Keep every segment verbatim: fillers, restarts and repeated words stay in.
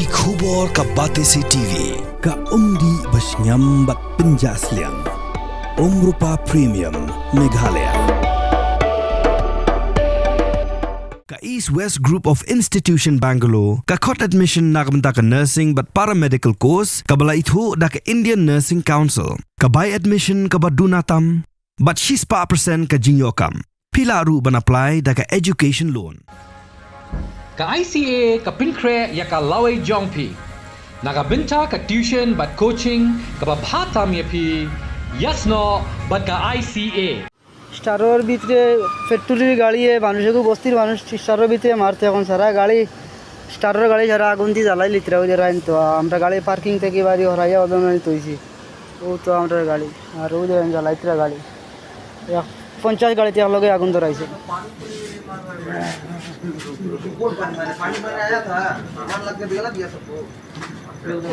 Ki khubor ka Batesi T V, ka umdih ba shngiam bad pynjah sliang. Umrupa Premium, Meghalaya. Ka East West Group of Institution Bangalore, ka khot admission na ka bynta ka nursing bad paramedical course, kaba la ithuh da ka Indian Nursing Council, ka bai admission kaba duna tam, bad shispah percent ka jingïoh kam. Phi lah ruh ban apply da ka education loan. Ka I C A ka pynkhreh ïa ka lawei jong phi na ka bynta ka tuition bad coaching kaba bha tam ïa phi, ïasnoh bad ka I C A. স্টারর ভিতরে ফ্যাক্টরির গাড়ি, এ মানুষ এগু বস্তির মানুষ স্টারর ভিতরে মারতে এখন সারা গাড়ি, স্টারর গাড়ি সারা আগুন দিয়ে জ্বালাই লিত্রা ওই রাইন তো আমরা গাড়ি পার্কিং থেকে বাড়ি হরাইয়া ওদের মানে তৈছি। ও তো আমরা গাড়ি আর ওই রাইন জ্বালাইত্রা গাড়ি। এক পঞ্চাশ গাড়িতে এক লগে আগুন ধরাইছে।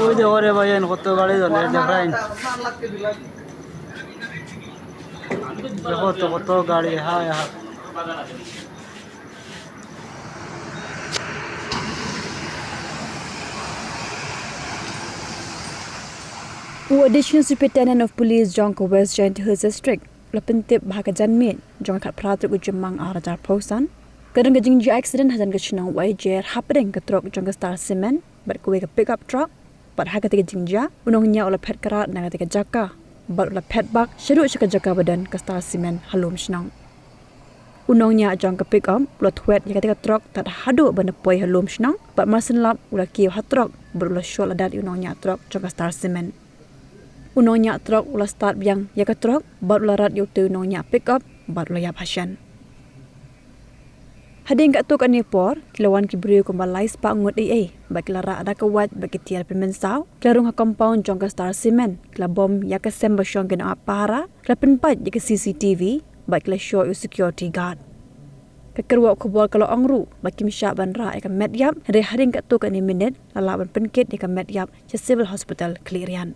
ওই যে ওরে ভাই, এন কত গাড়ি জ্বলে, দেখ রাইন। দেখো তো কত গাড়ি, হায় হায়। U Additional Superintendent of Police jong ka West Jaintia Hills District la pyntip ba ha ka janmiet jong ka khatphra tarik u Jymmang arhajar arphew san, ka don ka jingjia accident hajan ka shnong Wahiajer hapdeng ka trok jong ka Star Cement bad kawei ka pickup truck. Bad ha kata ka jingjia u nongñiah u la phet krad na kata ka jaka bad u la phet bak shaduh sha ka jaka ba don ka Star Cement ha lum shnong. U nongñiah jong ka pickup u la thwet ïa kata ka trok tad haduh ban da poi ha lum shnong bad mar shen lap u la kiew ha trok bad u la shoh ladat ïa u nongñiah trok jong ka Star Cement. U nongñiah trok u la start biang ïa ka trok bad u la rat ïa utei u nongñiah pickup bad u la ïap ha shen. Hadien katto katne por ki la wan ki briew kumba lai spah ngut ei ei bad ki la rah da ka wait bad ki tiar pynmynsaw, ki la rung ha compound jong ka Star Cement, ki la bom ïa ka sem ba shong ki nongap pahara, ki la pynpait ïa ka C C T V bad ki la shoh ïa u security guard. Ka kyrwoh khubor ka la ong ruh ba kim shah ban rah ïa ka met ïap, hynrei hadien katto katne minit la lah ban pynkit ïa ka met ïap sha Civil Hospital Khliehriat.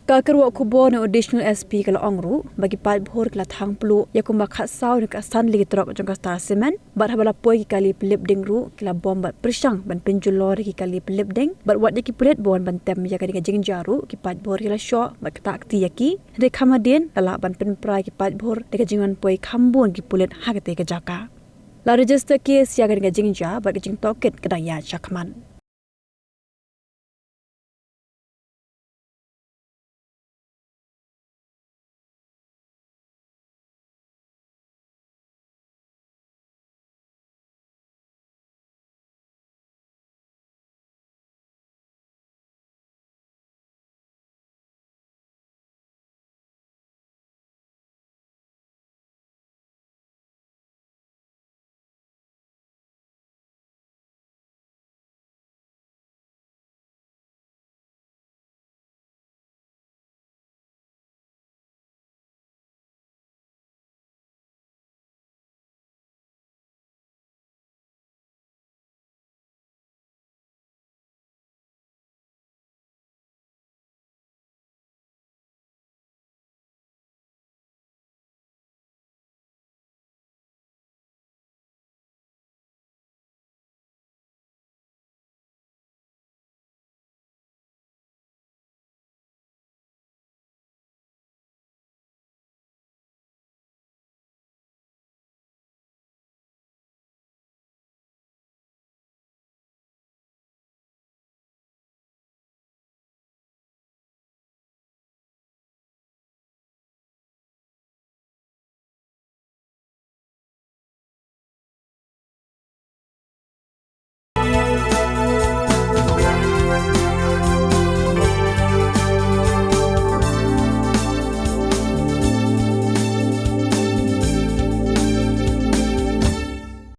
Ka kyrwoh khubor na u Additional S P ka la ong ruh ba ki paidbhur ki la thang pluh ïa kumba khatsaw ne khatsan tylli ki trok jong ka Star Cement bad haba la poi ki kali pynlip ding ruh ki la bom bad pyrshang ban pynjulor ïa ki kali pynlip ding bad wat ïa ki pulit ba wan ban tem ïa kane ka jingjia ruh ki paidbhur ki la shoh bad ktah kti ïa ki. Hynrei kham hadien la lah ban pynpra ïa ki paidbhur da ka jingwan poi kham bun ki pulit ha katei ka jaka. La register case ïa kane ka jingjia bad ka jingtohkit ka dang ïaid shakhmat.